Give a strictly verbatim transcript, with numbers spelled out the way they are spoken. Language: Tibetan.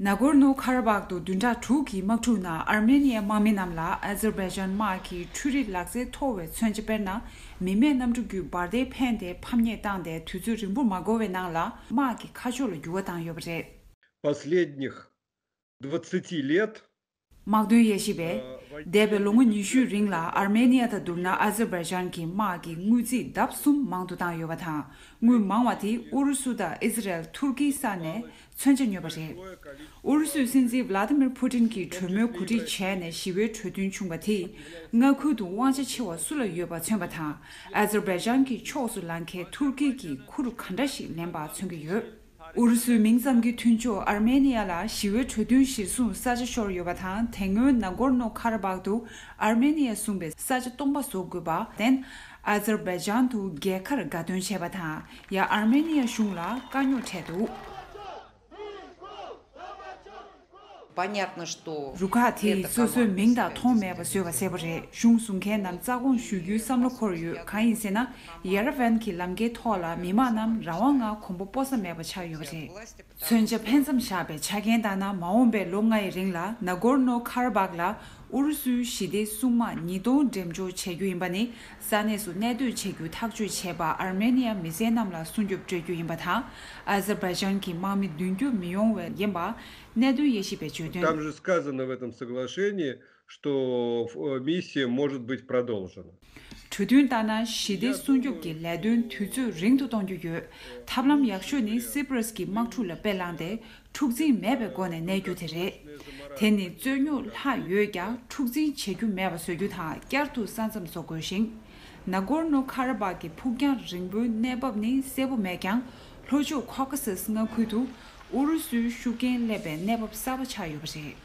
ནཱ་གོར་ནོ་ཁ་ར་བག་ཏུ་བདུན་ཕྲག་དྲུག་གི་དམག་འཁྲུག་ནང་ཨར་མེ་ནི་ཡའི་དམག་མི་རྣམས་ལ་ཨ་ཛར་བྷའི་ཇན་དམག་གིས་འཕྲུལ་རིག་ལག་རྩལ་མཐོ་བའི་མཚོན་ཆ་དཔེར་ན་མི་མེད་གནམ་གྲུ་བརྒྱུད་འབར་མདེལ་འཕེན་ཏེ་ཕམ་ཉེས་བཏང་སྟེ། དུས་ཚོད་རིང་པོར་མ་འགོར་བའི་ནང་ལ་དམག་གི་ཁ་ཕྱོགས་ལ་འགྱུར་བ་བཏང་ཡོད་པ་རེད། Последних двадцати лет དམག་དོན་དབྱེ་ཞིབ་པས། འདས་པའི་ལོ་ངོ་ཉི་ཤུའི་རིང་ལ་ཨར་མེ་ནི་ཡ་དང་བསྡུར་ན་ཨ་ཛར་བྷའི་ཇན་གྱི་དམག་གི་དངུལ་རྩིས་ལྡབ་གསུམ་མང་དུ་བཏང་ཡོད་པ་དང་། དངུལ་མང་བ་དེ་ཨུ་རུ་སུ་དང་ཨི་ཟི་རལ། ཐུར་ཀིའི་ས་ནས་མཚོན་ཆ་ཉོས་པ་རེད། ཨུ་རུ་སུའི་སྲིད་འཛིན་ཝ་ལ་ཏི་མིར་ཕུ་ཏིན་གྱིས་གྲོས་མོལ་གོ་སྒྲིག་བྱས་ནས་ཞི་བའི་གྲོས་མཐུན་བྱུང་བ་དེས། མངའ་ཁུལ་དུ་དབང་ཆ་ཆེ་བ་སུ་ལ་ཡོད་པ་མཚོན་པ་དང་། ཨ་ཛར་བྷའི་ཇན་གྱི་ཕྱོགས་སུ་ལངས་མཁན་ཐུར་ཀི་གིས་ཁུར་ག་འདྲ་ཞིག་ལེན་པ་མཚོན་གྱི་ཡོད། ཨུ་རུ་སུའི་མིང་ཙམ་གྱི་མཐུན་ཕྱོགས་ཨར་མེ་ནི་ཡ་ལ་ཞི་བའི་གྲོས་མཐུན་གཞིར་བཟུང་ས་ཆ་ཤོར་ཡོད་པ་དང་། དེ་སྔོན་ནཱ་གོར་ནོ་ཁ་ར་བག་ཏུ་ཨར་མེ་ནི་ཡས་བཟུང་བའི་ས་ཆ་སྟོང་པ་བཟོ་དགོས་པར་བརྟེན། ཨ་ཛར་བྷའི་ཇན་དུ་རྒྱལ་ཁར་དགའ་སྟོན་བྱས་པ་དང་། ཡང་ཨར་མེ་ནི་ཡ་གཞུང་ལ་དཀའ་རྙོག་འཕྲད་འདུག Понятно, что རུ་ཁག་དེས་སོ་སོའི་མིང་དང་མཐོང་མེད་པ་བཟོས་པ་གསལ་པོ་རེད། གཞུང་བཟུང་མཁན་རྣམས་རྩ་དགོངས་ཞུ་རྒྱུའི་བསམ་བློ་འཁོར་ཡོད། གང་ཡིན་ཟེར་ན། ཡེ་ར་ཝན་གྱི་ལམ་ཁའི་ཐོག་ལ་མི་དམངས་རྣམས་རང་དབང་ངང་གོམ་པ་སྤོ་ས་མེད་པ་ཆགས་ཡོད་པ་རེད། མཚོན་ཆ་འཕེན་མཚམས་བཞག་པའི་ཆ་རྐྱེན་ལྟར་ན། མ་འོངས་པའི་ལོ་ལྔ་ཡི་རིང་ལ་ནཱ་གོར་ནོ་ཁ་ར་བག་ལ་ཨུ་རུ་སུའི་ཞི་བདེའི་སྲུང་དམག་ཉིས་སྟོང་འགྲེམས་འཇོག་བྱེད་རྒྱུ་ཡིན་པ་ནི། ས་གནས་སུ་གནས་སྡོད་བྱེད་རྒྱུ་ཐག་གཅོད་བྱས་པ་ཨར་མེ་ནི་ཡ་མི་སེར་རྣམས་ལ་སྲུང་སྐྱོབ་སྤྲོད་རྒྱུ་ཡིན་པ་དང་། ཨ་ཛར་བྷའི་ཇན་གྱི་དམག་མི་བདུན་བརྒྱུད་མི་ཡོང་བའི་ཡིན་པ་གནད་དོན་དབྱེ་ཞིབ་པས་བརྗོད་དོན། Там же сказано в этом соглашении, что э, миссия может быть продолжена. གྲོས་མཐུན་ལྟར་ན་ཞི་བདེ་སྲུང་སྐྱོབ་ཀྱི་ལས་དོན་དུས་ཚོད་རིང་དུ་གཏོང་རྒྱུ་ཡོད། ཐབས་ལམ་ཡག་ཤོས་ནི་སི་པྲ་སི་གི་དམག་འཁྲུག་ལ་དཔེ་བླངས་ཏེ། འཁྲུག་འཛིང་མེད་པའི་སྒོ་ནས་གནས་རྒྱུ་དེ་རེད། དེ་ནི་རྩོད་རྙོག་ལྷག་ཡོད་ཀྱང་འཁྲུག་འཛིང་བྱེད་རྒྱུ་མེད་པ་བཟོ་རྒྱུ་དང་། བསྐྱར་དུ་ས་མཚམས་བཟོ་དགོས་ཤིང་། ནཱ་གོར་ནོ་ཁ་ར་བག་གི་ཕུགས་རྒྱང་རིང་པོའི་གནས་བབ་ནི་གསལ་པོ་མེད་ཀྱང་། ལྷོ་ཕྱོགས་ཁོ་ཁ་སཱས་མངའ་ཁུལ་དུ་ཨུ་རུ་སུའི་ཤུགས་རྐྱེན་སླེབས་པའི་གནས་བབ་གསར་པ་ཆགས་ཡོད་པ་རེད།